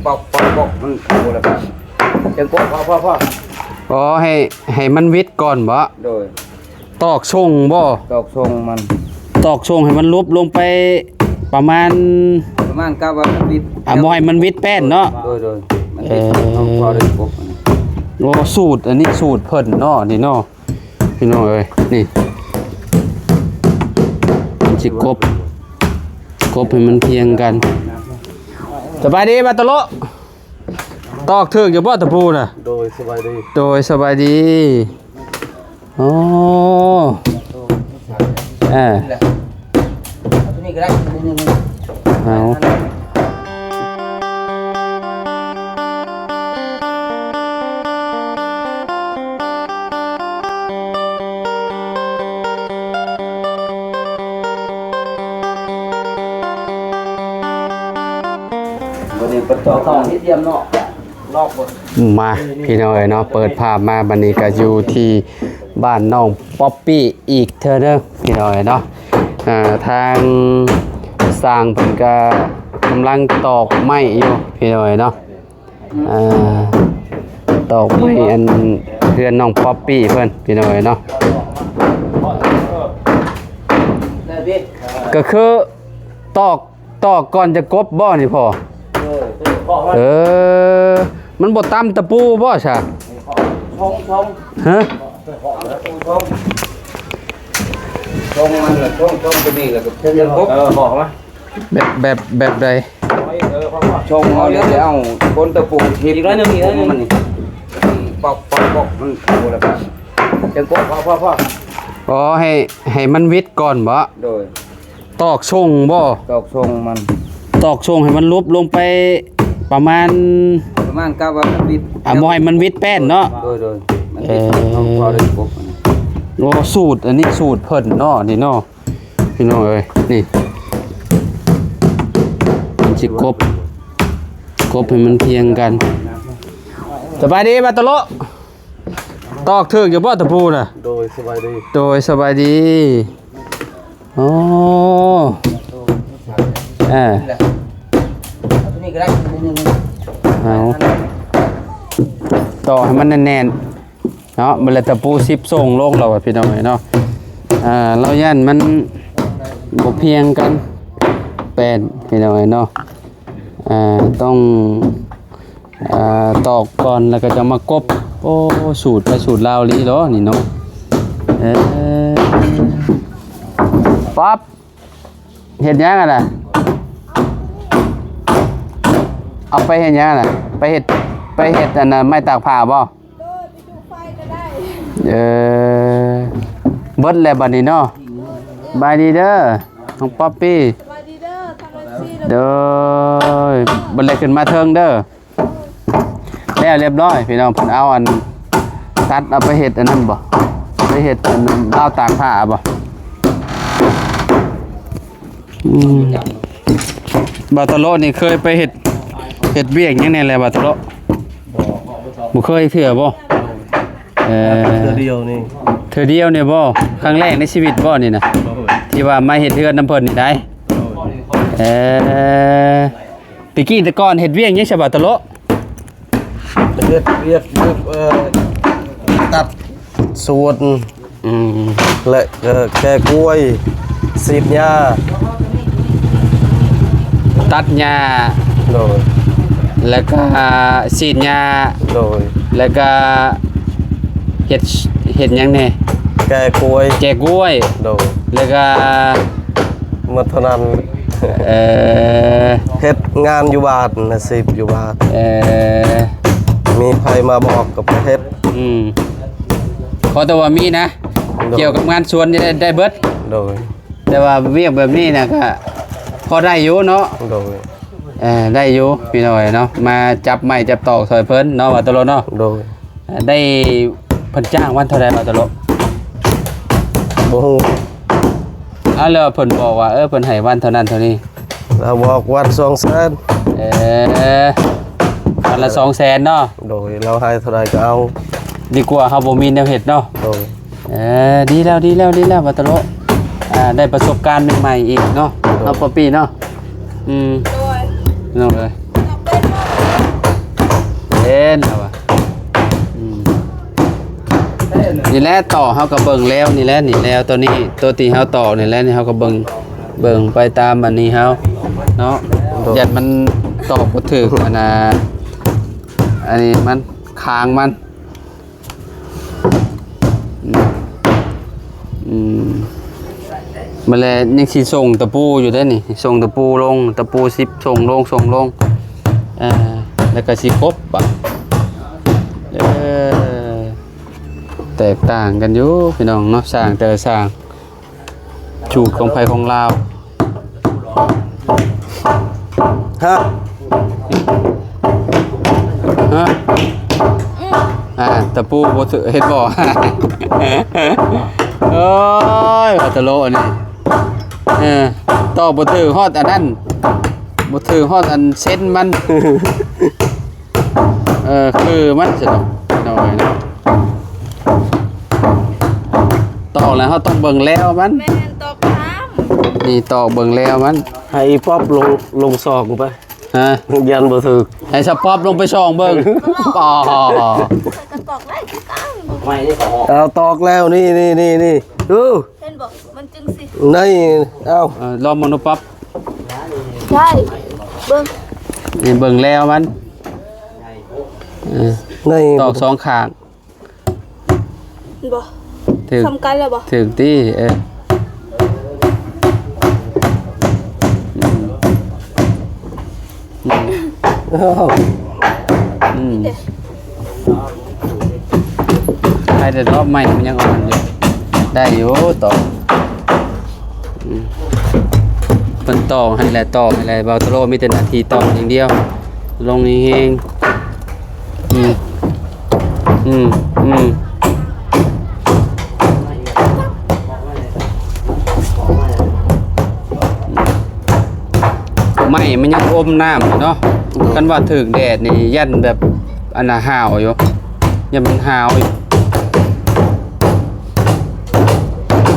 ປອກ ປອກ ປອກ ມັນໂຕແລ້ວກໍ ຈັ່ງກວດ ພໍ ພໍ ພໍ ອໍ ໃຫ້ ໃຫ້ມັນຫວິດກ່ອນບໍ? ໂດຍ ຕອກຊົງບໍ? ຕອກຊົງມັນ ຕອກຊົງໃຫ້ມັນຫຼຸບລົງໄປປະມານ ປະມານ ກະວ່າມັນຫວິດ ອ່າ ບໍ່ໃຫ້ມັນຫວິດແປ້ນເນາະ. ໂດຍ ໂດຍ ມັນຫວິດ ເອີ ເຮົາພໍໄດ້ກົບ. ໂອ້ ສູດ ອັນນີ້ສູດເພິ່ນເນາະ ນີ້ເນາະ ພີ່ນ້ອງເອີຍ ນີ້ ມັນຊິກົບ ກົບໃຫ້ມັນພຽງກັນ. ສະບາຍດີ ບາຕະໂລະ ຕອກຖືກຢູ່ບໍ່ຕະປູນະ? ໂດຍ ສະບາຍດີ ໂດຍ ສະບາຍດີ. ໂອ້ ເອີ ເອົາ ບັດນີ້ໄປຕໍ່ ຕໍ່ທີ່ຕຽມເນາະ ລອກເບິ່ງ ມາ ພີ່ນ້ອງເອີຍເນາະ ເປີດພາບມາ ບັດນີ້ກໍຢູ່ທີ່ບ້ານນ້ອງປັອບປີ້ອີກເທື່ອໜຶ່ງ ພີ່ນ້ອງເອີຍເນາະ. ອ່າ ທາງຊ່າງເພິ່ນກໍກຳລັງຕອກໄມ້ຢູ່ ພີ່ນ້ອງເອີຍເນາະ. ອ່າ ຕອກໄມ້ອັນເຮືອນນ້ອງປັອບປີ້ເພິ່ນ ພີ່ນ້ອງເອີຍເນາະ. ກໍຄືຕອກ ຕອກກ່ອນຈະກົບບໍ່ນີ້ພໍ່? ເອີ ມັນບໍ່ຕຳຕະປູບໍ່ຊະ? ຊອງ ຊອງ ຮະ? ຊອງ ຊອງມັນລະ ຊອງ ຊອງຕົວນີ້ລະ ເອີ ບອກມາ ແບບ ແບບ ແບບໃດ? ເອີ ຊອງເຮົານີ້ຈະເອົາກົ້ນຕະປູຖີບ ອີກໜ້ອຍໜຶ່ງ ອີກໜ້ອຍໜຶ່ງ ມັນນີ້ ປອກ ປອກ ປອກ ມັນໂຕແລ້ວກໍ ຈັ່ງກວດ ພໍ ພໍ ພໍ ອໍ ໃຫ້ ໃຫ້ມັນຫວິດກ່ອນບໍ? ໂດຍ ຕອກຊົງບໍ? ຕອກຊົງມັນ ຕອກຊົງໃຫ້ມັນຫຼຸບລົງໄປປະມານ ປະມານ ກະວ່າມັນຫວິດ ອ່າ ບໍ່ໃຫ້ມັນຫວິດແປ້ນເນາະ. ໂດຍ ໂດຍ ມັນຫວິດ ເອີ ເຮົາພໍໄດ້ກົບ. ໂອ້ ສູດ ອັນນີ້ສູດເພິ່ນເນາະ ນີ້ເນາະ ພີ່ນ້ອງເອີຍ ນີ້ ມັນຊິກົບ ກົບໃຫ້ມັນພຽງກັນ. ສະບາຍດີ ບາຕະໂລະ ຕອກຖືກຢູ່ບໍ່ຕະປູນະ? ໂດຍ ສະບາຍດີ ໂດຍ ສະບາຍດີ. ໂອ້ ເອີ ເອົາ ຕໍ່ໃຫ້ມັນແໜ້ນໆ ເນາະ ບັດລະຕະປູສິບສົ່ງລົງແລ້ວ ພີ່ນ້ອງເອີຍເນາະ. ອ່າ ລາວຢ້ານມັນບໍ່ພຽງກັນແປ້ນ ພີ່ນ້ອງເອີຍເນາະ. ອ່າ ຕ້ອງ ອ່າ ຕອກກ່ອນ ແລ້ວກໍຈະມາກົບ. ໂອ້ ສູດໄປສູດລາວອີ່ຫຼີເນາະ ນີ້ເນາະ. ເອີ ປັອບ ເຮັດຫຍັງຫັ້ນນະ? ເອົາໄປເຮັດຫຍັງຫັ້ນນະ? ໄປເຮັດ ໄປເຮັດອັນນັ້ນ ໄມ້ຕາກຜ້າບໍ່? ໂດຍ ໄປຈູ່ໄຟກໍໄດ້. ເອີ ເບິດແລ້ວບັດນີ້ເນາະ. ສະບາຍດີເດີ ນ້ອງປັອບປີ້. ສະບາຍດີເດີ ທັງເອັຟຊີເດີ. ໂດຍ ບັດແລ້ວຂຶ້ນມາເທິງເດີ. ແລ້ວລຽບຮ້ອຍ ພີ່ນ້ອງ ເພິ່ນເອົາອັນ ຕັດເອົາໄປເຮັດອັນນັ້ນບໍ່? ໄປເຮັດອັນລາວຕາກຜ້າບໍ່? ອືມ ບ່າວຕະໂລະນີ້ເຄີຍໄປເຮັດ ເຮັດວຽກຫຍັງແດ່ແລ້ວ ບ່າວຕະໂລະ? ບໍ່ເຄີຍເທື່ອບໍ່? ເອີ ເທື່ອດຽວນີ້ ເທື່ອດຽວນີ້ບໍ່? ຄັ້ງແລກໃນຊີວິດບໍ່ນີ້ນະ? ໂດຍ ທີ່ວ່າມາເຮັດເຮືອນນຳເພິ່ນນີ້ໄດ໋. ໂດຍ ເອີ ແຕ່ກີ້ແຕ່ກ່ອນເຮັດວຽກຫຍັງຊະ ບ່າວຕະໂລະ? ເຮັດວຽກຢູ່ ເອີ ຕັດສວນ ອືມ ແລະ ເອີ ແກ່ກ້ວຍ ສີດຫຍ້າ ຕັດຫຍ້າ. ໂດຍ ແລ້ວກະສີດຫຍ້າ. ໂດຍ ແລ້ວກະເຮັດ ເຮັດຫຍັງແດ່? ແກ່ກ້ວຍ ແກ່ກ້ວຍ. ໂດຍ ແລ້ວກະ ໝົດເທົ່ານັ້ນ. ເອີ ເຮັດງານຢູ່ບ້ານ ອາຊີບຢູ່ບ້ານ. ເອີ ມີໃຜມາບອກກໍໄປເຮັດ. ອືມ ຂໍແຕ່ວ່າມີນະ. ໂດຍ ກ່ຽວກັບງານສວນນີ້ໄດ້ ໄດ້ເບິດ. ໂດຍ ແຕ່ວ່າວຽກແບບນີ້ນະ ກະພໍໄດ້ຢູ່ເນາະ. ໂດຍ ເອີ ໄດ້ຢູ່ ພີ່ນ້ອງເອີຍເນາະ ມາຈັບໄມ້ຈັບຕອກຊ່ອຍເພິ່ນເນາະ ບ່າວຕະໂລະເນາະ. ໂດຍ ໄດ້ເພິ່ນຈ້າງວັນເທົ່າໃດ ບ່າວຕະໂລະ? ບໍ່ຮູ້. ອ້າວ ແລ້ວເພິ່ນບອກວ່າ ເອີ ເພິ່ນໃຫ້ວັນເທົ່ານັ້ນເທົ່ານີ້. ລາວບອກວັນສອງແສນ. ເອີ ວັນລະສອງແສນເນາະ. ໂດຍ ລາວໃຫ້ເທົ່າໃດກໍເອົາ ດີກວ່າເຮົາບໍ່ມີແນວເຮັດເນາະ. ໂດຍ ເອີ ດີແລ້ວ ດີແລ້ວ ດີແລ້ວ ບ່າວຕະໂລະ. ອ່າ ໄດ້ປະສົບການໃໝ່ໆອີກເນາະ. ໂດຍ ເນາະ ປັອບປີ້ເນາະ. ອືມ ໂດຍ ນ້ອງເອີຍ ເປັນບໍ່? ນີ້ແຫຼະ ຕໍ່ເຮົາກໍເບິ່ງແລ້ວນີ້ແຫຼະ ນີ້ແລ້ວຕົວນີ້ ຕົວທີ່ເຮົາຕໍ່ນີ້ແຫຼະ ນີ້ເຮົາກໍເບິ່ງ ເບິ່ງໄປຕາມອັນນີ້ເຮົາເນາະ ຢ້ານມັນຕໍ່ບໍ່ຖືກອັນນ່າ ອັນນີ້ມັນ ຄາງມັນ ອືມ ອືມ ມາແລະ ຍັງຊິສົ່ງຕະປູຢູ່ເດ້ນີ້ ສົ່ງຕະປູລົງ ຕະປູສິບ ສົ່ງລົງ ສົ່ງລົງ ເອີ ແລ້ວກໍຊິຄົບບາດ ເອີ ແຕກຕ່າງກັນຢູ່ພີ່ນ້ອງເນາະ ຊ່າງແຕ່ລະຊ່າງ ສູດຂອງໃຜຂອງລາວ ຮະ ຮະ ອ່າ ຕະປູບໍ່ຖືກ ເຫັນບໍ່ ໂອ້ຍ ວ່າຕະໂລອັນນີ້ ເອີ ຕໍ່ບໍ່ຖືກຮອດອັນນັ້ນ ບໍ່ຖືກຮອດອັນເສັ້ນມັນ ເອີ ຄືມັນຊະດອກ ນ້ອຍເນາະ ຕອກແລ້ວເຮົາຕ້ອງເບິ່ງແລ້ວມັນ ແມ່ນ ຕອກຕາມ ນີ້ຕອກເບິ່ງແລ້ວມັນ ໃຫ້ອີປອບລົງ ລົງຊອກໄປ ຮະ ຢ້ານບໍ່ຖືກ ໃຫ້ສະປອບລົງໄປສ່ອງເບິ່ງ ປອ ເອົາຕອກແລ້ວນີ້ ນີ້ ນີ້ ນີ້ ດູ ເຫັນບໍ່? ມັນຈຶ່ງຊິ ນີ້ ເອົາ ເອີ ລອງເບິ່ງດູປັບ ໃຊ່ ເບິ່ງ ນີ້ເບິ່ງແລ້ວມັນ ເອີ ນີ້ ຕອກສອງຂ້າງ ເຫັນບໍ່? ຖືກ ສ່ຳກັນແລ້ວບໍ່? ຖືກຕິ ເອີ ອືມ ອືມ ອືມ ໃຫ້ແຕ່ດອກໄມ້ມັນຍັງອ່ອນຢູ່ ໄດ້ຢູ່ຕອກ ອືມ ເພິ່ນຕອກໃຫ້ແຫຼະ ຕອກໃຫ້ແຫຼະ ເບົາໂຕໂລມີແຕ່ໜ້າທີ່ຕອກຢ່າງດຽວ ລົງແຮງໆ ອືມ ອືມ ອືມ ໄມ້ມັນຍັງອົມນ້ຳຢູ່ເນາະ ຄັນວ່າຖືກແດດນີ້ຢ້ານແບບ ອັນນ່າ ຫາວຢູ່ ຍັງເປັນຫາວຢູ່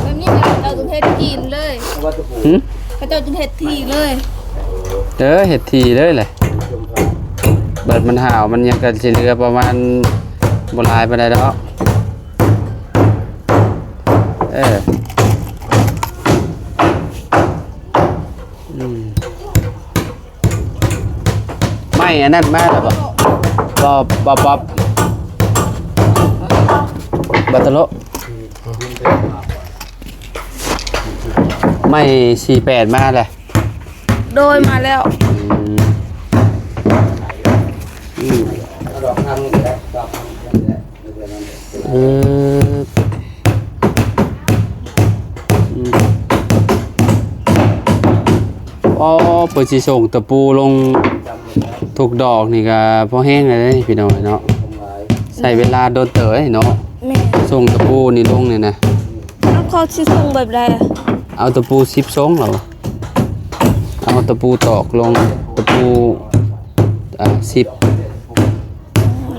ແບບນີ້ເຂົາເຈົ້າຕ້ອງເຮັດຖີ່ເລີຍ ຫື? ເຂົາເຈົ້າຈຶ່ງເຮັດຖີ່ເລີຍ ເອີ ເຮັດຖີ່ເລີຍແຫຼະ ບາດມັນຫາວ ມັນຍັງກະຊິເຫຼືອປະມານບໍ່ຫຼາຍປານໃດດອກ ເອີ ອືມ. ໄມ້ອັນນັ້ນມາແລ້ວບໍ່? ບໍ່ ບໍ່ ບໍ່ ບໍ່ຕະໂລະ ໄມ້ສີ່ແປດມາແລ້ວ ໂດຍ ມາແລ້ວ ອືມ ອືມ. ເອີ ອືມ ອໍ ເພິ່ນຊິສົ່ງຕະປູລົງທຸກດອກນີ້ກະພໍແຮງແລ້ວເດ້ພີ່ນ້ອງເນາະ ໃຊ້ເວລາດົນເຕີບເນາະ ແມ່ນ ສົ່ງຕະປູນີ້ລົງນີ້ນະ ເອົາ ເຂົາຊິສົ່ງແບບໃດ ເອົາຕະປູສິບສົ່ງແລ້ວ ເອົາຕະປູຕອກລົງ ຕະປູ ອ່າ ສິບ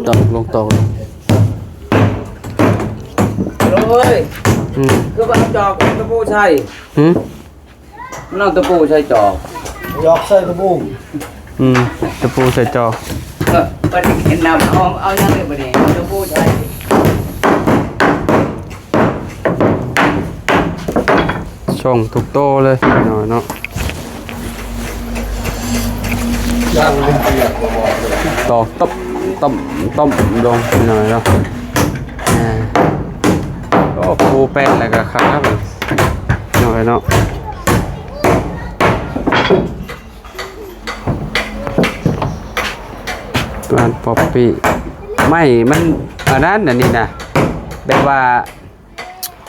ຕອກລົງ ຕອກລົງ ໂອ້ຍ ອືມ ຄືວ່າເອົາຈອກເອົາຕະປູໃສ່ ຫື ມັນເອົາຕະປູໃສ່ຈອກ ຈອກໃສ່ຕະປູ ອືມ ຕະປູໃສ່ຈອກ ເອີ ບັດນີ້ເຫັນນ້ຳຫອມ ເອົາຫຍັງເລີຍບັດນີ້ ເອົາຕະປູໃສ່ ສົ່ງທຸກໂຕເລີຍເນາະ ຕອກຕົບ ຕົບ ຕົບລົງໜ້ອຍເນາະ ອ່າ ໂອ້ ປູແປ້ນແລ້ວກະຄັກໜ້ອຍເນາະ. ບ້ານປອບປີ້ ໄມ້ມັນ ອັນນັ້ນ ອັນນີ້ນະ ແບບວ່າ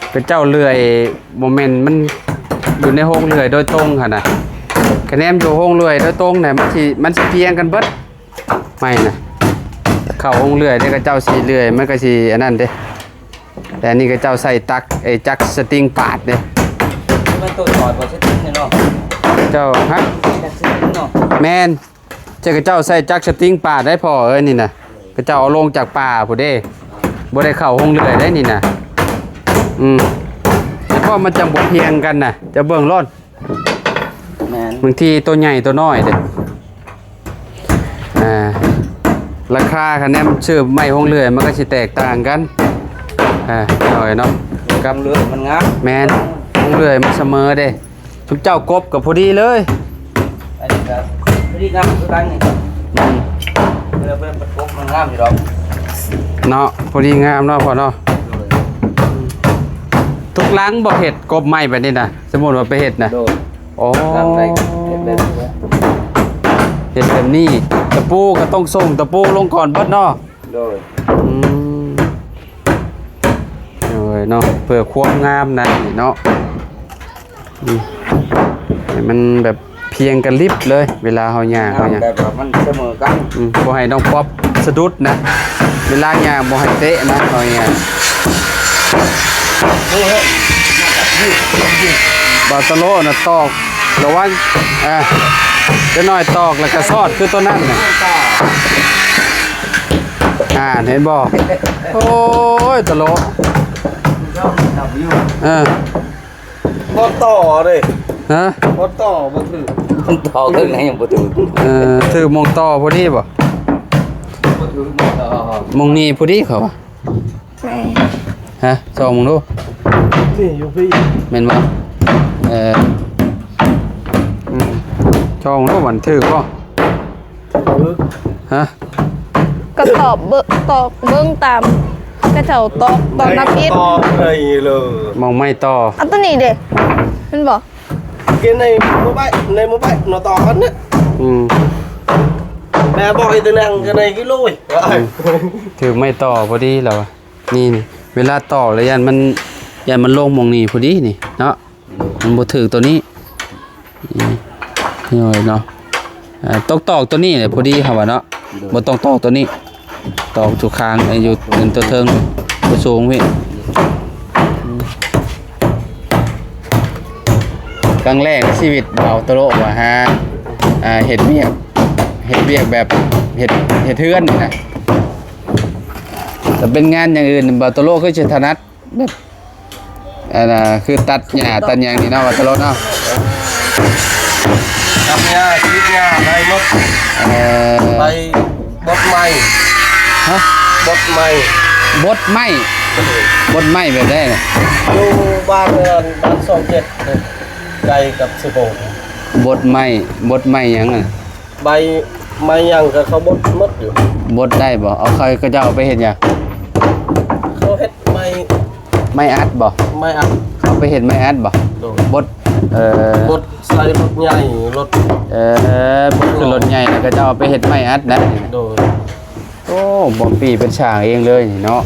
ເຂົາເຈົ້າເລື່ອຍ ບໍ່ແມ່ນມັນຢູ່ໃນໂຮງເລື່ອຍໂດຍຕົງຫັ້ນນະ ຄະແນນຢູ່ໂຮງເລື່ອຍໂດຍຕົງນະ ມັນຊິ ມັນຊິພຽງກັນເບິດ ໄມ້ນະ ເຂົ້າໂຮງເລື່ອຍເດ້ ເຂົາເຈົ້າຊິເລື່ອຍ ມັນກໍຊິອັນນັ້ນເດ້. ແຕ່ອັນນີ້ເຂົາເຈົ້າໃຊ້ຕັກ ເອີ ຈັກສະຕິງປາດເດ້ ມັນໂຕສອດບໍ່ສະຕິງເນາະ ເຈົ້າ ຮະ ຈັກສະຕິງເນາະ ແມ່ນ ເຈົ້າ ເຂົາເຈົ້າໃຊ້ຈັກສະຕິງປາດໄດ້ພໍ່ເອີຍ ນີ້ນະ ເຂົາເຈົ້າເອົາລົງຈາກປ່າພຸ້ນເດ້ ບໍ່ໄດ້ເຂົ້າໂຮງເລື່ອຍໄດ້ນີ້ນະ ອືມ ເພາະມັນຈັ່ງບໍ່ພຽງກັນນະ ເຈົ້າເບິ່ງໂລດ ແມ່ນ ບາງທີໂຕໃຫຍ່ໂຕນ້ອຍເດ້. ອ່າ ລາຄາຄະແນນຊື້ໄມ້ໂຮງເລື່ອຍມັນກໍຊິແຕກຕ່າງກັນ ເ ອ່າ ເອົາໄວ້ເນາະ ກັບ ເລື່ອຍມັນງາມ ແມ່ນ ເລື່ອຍມັນສະເໝີເດ້ ຊຸມເຈົ້າກົບກໍພໍດີເລີຍ ອັນນີ້ກໍພໍດີງາມຄືກັນນີ້ ອືມ ເວລາເພິ່ນປະກົບມັນງາມຢູ່ດອກ ເນາະ ພໍດີງາມເນາະພໍ່ເນາະ ໂດຍ ທຸກຫຼັງບໍ່ເຮັດກົບໄມ້ແບບນີ້ນະ ສົມມຸດວ່າໄປເຮັດນະ ໂດຍ ໂອ້ ຫຼັງໃດເຮັດແບບນີ້ ເຮັດແບບນີ້ ຕະປູກໍຕ້ອງສົ່ງຕະປູລົງກ່ອນເບິດເນາະ ໂດຍ ອືມ ໂດຍເນາະ ເພື່ອຄວາມງາມນະເນາະ ອືມ ໃຫ້ມັນແບບພຽງກັນລິບເລີຍ ເວລາເຮົາຍ່າງ ງາມ ເຮົາຫຍັງ ແບບວ່າມັນສະເໝີກັນ ອືມ ບໍ່ໃຫ້ນ້ອງປັອບສະດຸດນະ ເວລາຍ່າງບໍ່ໃຫ້ເຕະນະ ເຮົາຍ່າງ ບໍ່ຕະໂລນະ ຕອກ ລະວັງ ອ່າ ຈັກໜ້ອຍຕອກແລ້ວກະຊອດຄືຕົວນັ້ນນະ ອ່າ ເຫັນບໍ່ ໂອ້ຍ ຕະໂລ ເອີ ບໍ່ຕໍ່ເດ້ ຮະ ບໍ່ຕໍ່ບໍ່ຖືກ ຕໍ່ເຖິງໃນຍັງບໍ່ຖືກ ເອີ ຖືກໝ່ອງຕໍ່ພໍດີບໍ່ ບໍ່ຖືກໝ່ອງຕໍ່ ໝ່ອງນີ້ພໍດີເຂົາວ່າ ແມ່ນ ຮະ ສ່ອງເບິ່ງດູ ນີ້ຢູ່ພີ້ ແມ່ນບໍ່ ເອີ ອືມ ສ່ອງເບິ່ງດູ ມັນຖືກບໍ່ ຖືກ ຮະ ກໍຕອກເບິ່ງ ຕອກເບິ່ງຕາມເຂົາເຈົ້າຕອກຕອນນຳອິດ ຕໍ່ໄດ້ເລີຍ ໝ່ອງໄມ້ຕໍ່ ອັນຕົວນີ້ເດ້ ແມ່ນບໍ່ ເກນໃນໝູ່ບ້ານ ໃນໝູ່ບ້ານເນາະ ຕໍ່ກັນເນາະ ອືມ ແມ່ບອກໃຫ້ຕົວນັ້ນກໍໄດ້ກິໂລ ອືມ ຖືກໄມ້ຕໍ່ພໍດີແລ້ວ ນີ້ ນີ້ ເວລາຕອກແລ້ວຢ້ານມັນ ຢ້ານມັນລົງໝ່ອງນີ້ພໍດີນີ້ເນາະ ມັນບໍ່ຖືກຕົວນີ້ ນີ້ເນາະ ເອີ ຕ້ອງຕອກຕົວນີ້ແຫຼະພໍດີເຮົາວ່າເນາະ ໂດຍ ບໍ່ຕ້ອງຕອກຕົວນີ້ ຕອກຢູ່ຂ້າງ ເອີ ຢູ່ຕົວເທິງ ຕົວສູງພີ້ ອືມ ຄັ້ງແລກໃນຊີວິດເວົ້າຕະໂລວ່າຫາ ອ່າ ເຮັດວຽກ ເຮັດວຽກແບບ ເຮັດ ເຮັດເຮືອນນີ້ນະ ແຕ່ເປັນງານຢ່າງອື່ນ ເວົ້າຕະໂລຄືຊິຖະໜັດ ແບບ ອັນນ່າ ຄືຕັດຫຍ້າຕັດຫຍັງນີ້ເນາະ ວ່າຕະໂລເນາະ ຕັດຫຍ້າ ສີດຫຍ້າ ໄດ້ໝົດ ເອີ ໄປບົດໄມ້ ຮະ ບົດໄມ້ ບົດໄມ້ ບົດໄມ້ແບບໃດນະ ຢູ່ບ້ານ ບ້ານຊ່ອງເຈັດ ໃກ້ກັບເຊໂປ ບົດໄມ້ ບົດໄມ້ຫຍັງນະ? ໃບໄມ້ຫຍັງກໍເຂົາບົດໝົດຢູ່ ບົດໄດ້ບໍ່? ເອົາ ເຂົາ ເຂົາເຈົ້າເອົາໄປເຮັດຫຍັງ? ເຂົາເຮັດໄມ້ ໄມ້ອັດບໍ່? ໄມ້ອັດ ເຂົາໄປເຮັດໄມ້ອັດບໍ່? ໂດຍ ບົດ ເອີ ບົດໃສ່ລົດໃຫຍ່ ລົດ ເອີ ບົດຂຶ້ນລົດໃຫຍ່ ແລ້ວເຂົາເຈົ້າເອົາໄປເຮັດໄມ້ອັດນະ ໂດຍ ໂອ້ ບອບປີ້ເປັນຊ່າງເອງເລີຍນີ້ເນາະ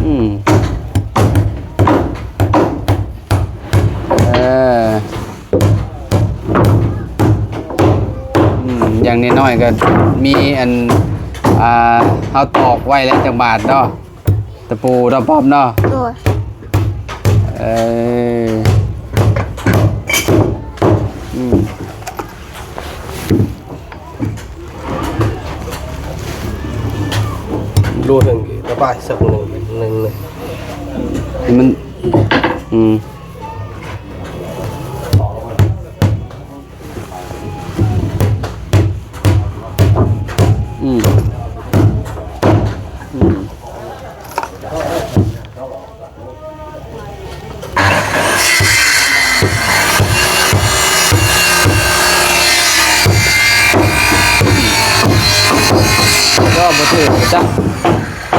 ອືມ ເອີ ອືມ ຢ່າງນ້ອຍໆກໍມີອັນ ອ່າ ເຮົາຕອກໄວ້ແລ້ວຈັກບາດເນາະ ຕະປູເນາະ ປອບເນາະ ໂດຍ ເອີ ອືມ ໂລໜຶ່ງ ລະບາຍສັກໜຶ່ງ ໜຶ່ງ ໜຶ່ງ ໃຫ້ມັນ ອືມ ອືມ ອືມ ກໍບໍ່ຖືກຈັກ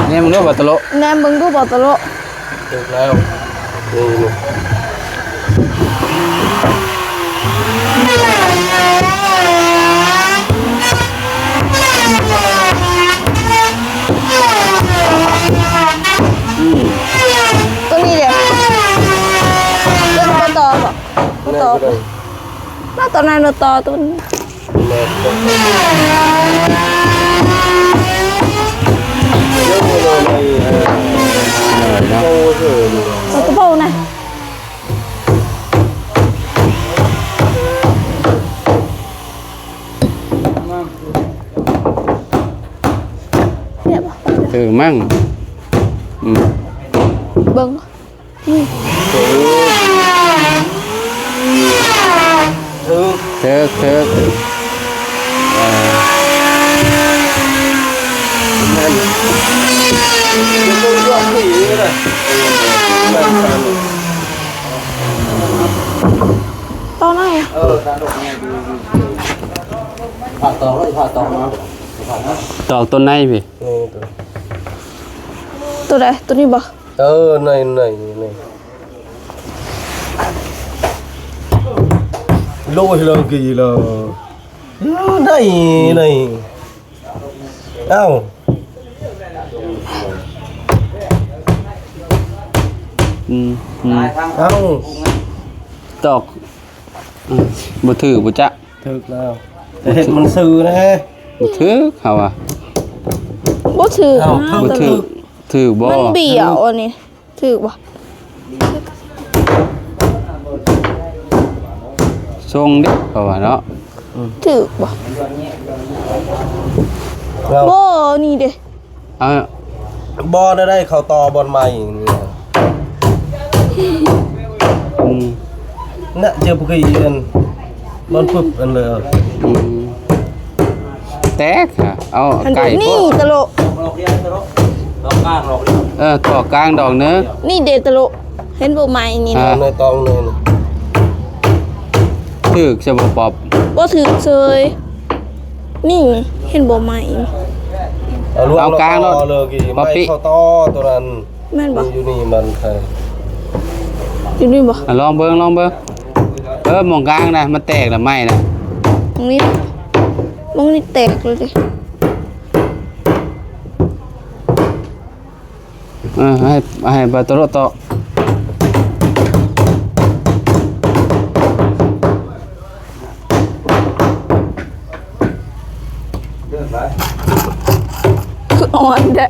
ແນມເບິ່ງດູ ບໍ່ຕະໂລ ແນມເບິ່ງດູ ບໍ່ຕະໂລ ຖືກແລ້ວ ນີ້ ນີ້ ອືມ ຕົວນີ້ເດ ຕົວນີ້ບໍ່ຕໍ່ບໍ່? ບໍ່ຕໍ່ ມາຕົວນັ້ນບໍ່ຕໍ່ຕົວນີ້ ແມ່ນ ເອີ ເນາະ ຕົວໂຕນະ. ຖືກມັ້ງ ອືມ ເບິ່ງ ອືມ ຖືກ ຖືກ ຖືກ ເອີ ແມ່ນ ເບິ່ງດ້ວຍ ຕອກ ຕອກຕົ້ນໃນພີ້. ໂຕໃດ? ໂຕນີ້ບໍ່? ເອີ ໃນ ໃນ ໃນ ໂລຍເລີກີເລີ ໃນ ໃນ ເອົ້າ ອືມ ອືມ ເອົ້າ ຕອກ ອືມ ບໍ່ຖືກບໍ່ຈະ ຖືກແລ້ວ ແຕ່ເຮັດມັນຊື່ແນ່ ບໍ່ຖືກເຮົາວ່າ ບໍ່ຖືກ ເອົ້າ ນະ ບໍ່ຖືກ ຖືກບໍ່? ມັນບ້ຽວອັນນີ້ ຖືກບໍ່? ຊົງເດ້ ເພາະວ່າເນາະ ອືມ ຖືກບໍ່? ເອົ້າ ບໍ່ ນີ້ເດ້ ເອົາ ບໍ່ໄດ້ ເຂົ້າຕໍ່ບ່ອນໃໝ່ນີ້ ອືມ ນະ ເຈົ້າບໍ່ເຄີຍອັນ ມັນປຶບອັນເລີຍ ອືມ ແຕກຫະ ເອົາ ອັນ ໄກ່ ນີ້ ໂພດ ຕະໂລະ ເອີ ຕອກກາງດອກໜຶ່ງ ນີ້ເດ ຕະໂລະ ເຫັນບໍ່ ໄມ້ນີ້ ອ່າ ໃນຕອງນີ້ ຖືກຊະບໍ່ປອບ ບໍ່ຖືກເຊີຍ ນີ້ ເຫັນບໍ່ ໄມ້ ເອົາ ເອົາກາງໂລດ ເລີຍກີ້ ໄມ້ ເຂົ້າຕໍ່ໂຕນັ້ນ ແມ່ນບໍ່? ຢູ່ນີ້ມັນໃສ່ ຢູ່ນີ້ບໍ່? ອ່ະ ລອງເບິ່ງ ລອງເບິ່ງ ເອີ ໝ່ອງກາງນະ ມັນແຕກລະໄມ້ນະ ໝ່ອງນີ້ ໝ່ອງນີ້ແຕກເລີຍເດ ເອີ ໃຫ້ ໃຫ້ບາໂຕໂຣະຕໍ່ ຄືອ່ອນແທ້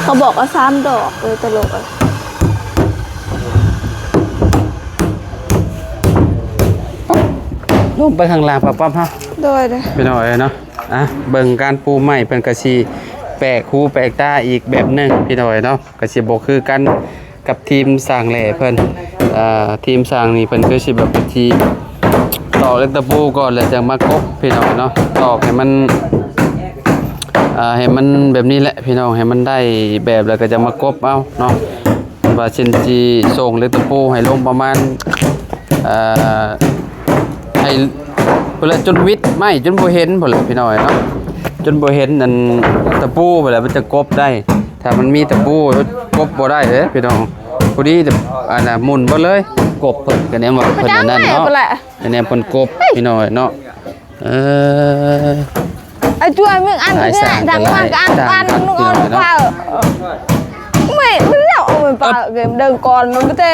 ເຂົາບອກວ່າສາມດອກເລີຍ ຕະຫຼົກເອີຍ ລົງໄປຂ້າງລ່າງປ້າປ້ອມເຮົາ ໂດຍ ໂດຍ ພີ່ນ້ອງເອີຍເນາະ ອ່ະ ເບິ່ງການປູໄມ້ເພິ່ນກະຊິແປກຫູແປກຕາອີກແບບໜຶ່ງ ພີ່ນ້ອງເອີຍເນາະ ກະຊິບໍ່ຄືກັນ ກັບທີມສ້າງແຫຼເພິ່ນ ເອີ ທີມສ້າງນີ້ເພິ່ນຄືຊິແບບວິທີຕອກເຫຼັກຕະປູກ່ອນ ແລ້ວຈັ່ງມາກົບ ພີ່ນ້ອງເນາະ ຕອກໃຫ້ມັນ ເອີ ໃຫ້ມັນແບບນີ້ແຫຼະ ພີ່ນ້ອງ ໃຫ້ມັນໄດ້ແບບ ແລ້ວກໍຈັ່ງມາກົບເອົາເນາະ ວ່າຊິ ຊິສົ່ງເຫຼັກຕະປູໃຫ້ລົງປະມານ ເອີ ໃຫ້ພຸ້ນແຫຼະ ຈົນມິດໄມ້ ຈົນບໍ່ເຫັນພຸ້ນແຫຼະ ພີ່ນ້ອງເນາະ ຈົນບໍ່ເຫັນອັນຕະປູພຸ້ນແຫຼະ ມັນຈະກົບໄດ້ ຖ້າມັນມີຕະປູ ກົບບໍ່ໄດ້ເດ້ພີ່ນ້ອງ ພໍດີແຕ່ ອັນນ່າ ໝຸ່ນເບິດເລີຍ ກົບເພິ່ນ ກະແນມວ່າເພິ່ນອັນນັ້ນເນາະ ກະແນມເພິ່ນກົບ ພີ່ນ້ອງເນາະ ເອີ ໄອ້ຈວຍ ມຶງອັນນີ້ ທາງມັນກະອັນປັນ ມຶງເອົາໄປ ແມ່ນແລ້ວ ເອົາໄປປະ ເກມເດີນກ່ອນ ມັນບໍ່ແຕະ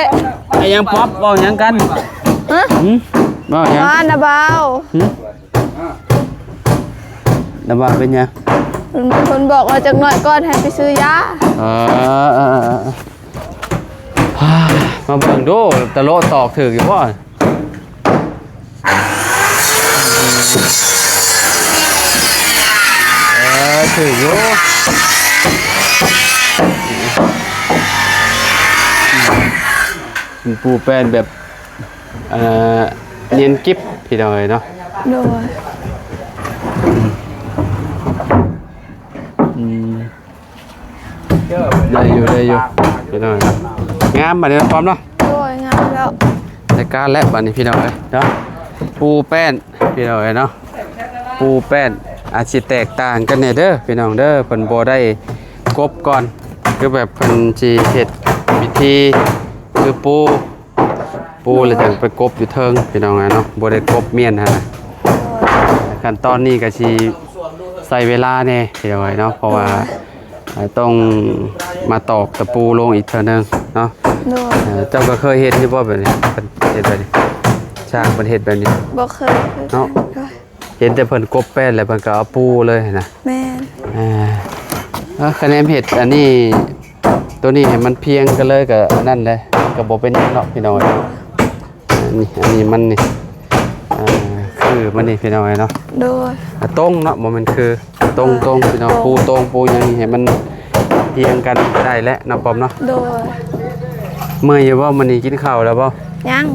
ໄອ້ຫຍັງ ປັອບ ເວົ້າຫຍັງກັນ ຮະ ຫື ເວົ້າຫຍັງ ວ່ານະບ່າວ ຫື ນະບ່າວເປັນຫຍັງ ເພິ່ນບອກວ່າຈັກໜ້ອຍກ່ອນໃຫ້ໄປຊື້ຢາ ເອີ ເອີ ເອີ ເອີ ມາເບິ່ງດູ ຕະໂລະຕອກຖືກຢູ່ບໍ່? ເອີ ຖືກຢູ່ ເປັນປູແປ້ນແບບ ເອີ ນຽນກິບ ພີ່ນ້ອງເອີຍເນາະ ໂດຍ ອືມ ອືມ ໄດ້ຢູ່ ໄດ້ຢູ່ ພີ່ນ້ອງ ງາມບາດນີ້ ພ້ອມເນາະ ໂດຍ ງາມແລ້ວ ໄດ້ການແລ້ວບາດນີ້ ພີ່ນ້ອງເອີຍເນາະ ປູແປ້ນ ພີ່ນ້ອງເອີຍເນາະ ປູແປ້ນ ອາດຊິແຕກຕ່າງກັນແດ່ເດີ ພີ່ນ້ອງເດີ ເພິ່ນບໍ່ໄດ້ກົບກ່ອນ ຄືແບບເພິ່ນຊິເຮັດວິທີ ຄືປູ ປູແລ້ວຈັ່ງໄປກົບຢູ່ເທິງ ພີ່ນ້ອງເອີຍເນາະ ບໍ່ໄດ້ກົບມ້ຽນຫັ້ນນະ ຂັ້ນຕອນນີ້ກະຊິໃຊ້ເວລາແດ່ ພີ່ນ້ອງເອີຍເນາະ ເພາະວ່າ ໂດຍ ອ່າ ຕ້ອງມາຕອກຕະປູລົງອີກເທື່ອໜຶ່ງເນາະ ໂດຍ ເອີ ເຈົ້າກໍເຄີຍເຫັນຢູ່ບໍ່ແບບນີ້ ເພິ່ນເຮັດແບບນີ້ ຊ່າງເພິ່ນເຮັດແບບນີ້ ບໍ່ເຄີຍ ເນາະ ໂດຍ ເຫັນແຕ່ເພິ່ນກົບແປ້ນແລ້ວເພິ່ນກໍເອົາປູເລີຍນະ ແມ່ນ ອ່າ ເອີ ຄະແນນເຮັດອັນນີ້ ໂຕນີ້ໃຫ້ມັນພຽງກັນເລີຍກໍອັນນັ້ນແຫຼະ ກໍບໍ່ເປັນຫຍັງເນາະ ພີ່ນ້ອງເອີຍ ອັນນີ້ ອັນນີ້ມັນນີ້ ອ່າ ຄືມັນນີ້ ພີ່ນ້ອງເອີຍເນາະ ໂດຍ ອ່າ ຕົງເນາະ ບໍ່ແມ່ນຄື ຕົງ ຕົງ ພີ່ນ້ອງ ປູຕົງ ປູຫຍັງນີ້ໃຫ້ມັນພຽງກັນໄດ້ແຫຼະເນາະ ປ້ອມເນາະ ໂດຍ ເມື່ອຍຢູ່ບໍ່? ມື້ນີ້ກິນເຂົ້າແລ້ວບໍ່? ຍັງ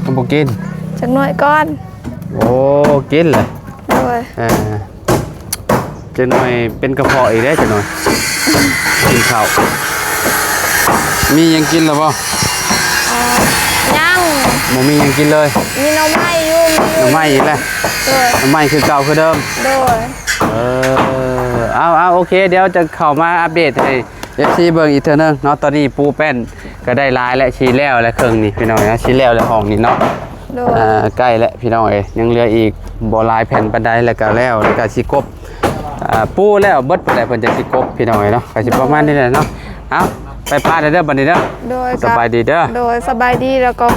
ຍັງບໍ່ກິນ? ຈັກໜ້ອຍກ່ອນ. ໂອ້ ກິນແຫຼະ. ໂດຍ. ເອີ ຈັກໜ້ອຍເປັນກະເພາະອີກເດ້ ຈັກໜ້ອຍກິນເຂົ້າ. ມີຫຍັງກິນແລ້ວບໍ່? ເອີ ຍັງ ບໍ່ມີຫຍັງກິນເລີຍ. ມີໜໍ່ໄມ້ຢູ່ ມີ ໜໍ່ໄມ້ອີກແລ້ວ. ໂດຍ. ໜໍ່ໄມ້ຄືເກົ່າຄືເດີມ. ໂດຍ. ເອີ ເອົາ ເອົາ ໂອເຄ ດຽວຈະເຂົ້າມາອັບເດດໃຫ້ ເອັຟຊີ ເບິ່ງອີກເທື່ອໜຶ່ງເນາະ. ຕອນນີ້ປູແປ້ນກໍໄດ້ຫຼາຍແລ້ວ ຊິແລ້ວແລ້ວເຄິ່ງນີ້ພີ່ນ້ອງເນາະ ຊິແລ້ວແລ້ວຫ້ອງນີ້ເນາະ. ໂດຍ. ອ່າ ໃກ້ແລ້ວພີ່ນ້ອງເອີຍ ຍັງເຫຼືອອີກບໍ່ຫຼາຍແຜ່ນປານໃດ ແລ້ວກໍແລ້ວ ແລ້ວກໍຊິກົບ ອ່າ ປູແລ້ວເບິດພຸ້ນແຫຼະ ເພິ່ນຈະຊິກົບພີ່ນ້ອງເອີຍເນາະ. ກໍຊິປະມານນີ້ແຫຼະເນາະ. ເອົາ ໄປປະເດີ ບັດນີ້ເດີ. ໂດຍ. ສະບາຍດີເດີ. ໂດຍ ສະບາຍດີ ແລ້ວກໍ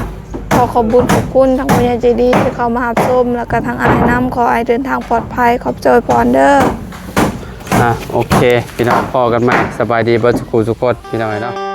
ຂໍຂອບບຸນຂອບຄຸນທາງຜູ້ໃຫຍ່ໃຈດີທີ່ເຂົ້າມາຮັບຊົມ ແລ້ວກໍທາງອ້າຍນຳ ຂໍໃຫ້ເດີນທາງປອດໄພ ຂອບໃຈອວຍພອນເດີ. ອ່າ ໂອເຄ ພີ່ນ້ອງ ພໍ້ກັນໃໝ່. ສະບາຍດີເບິດສູ່ຜູ້ສູ່ຄົນ ພີ່ນ້ອງເອີຍເນາະ.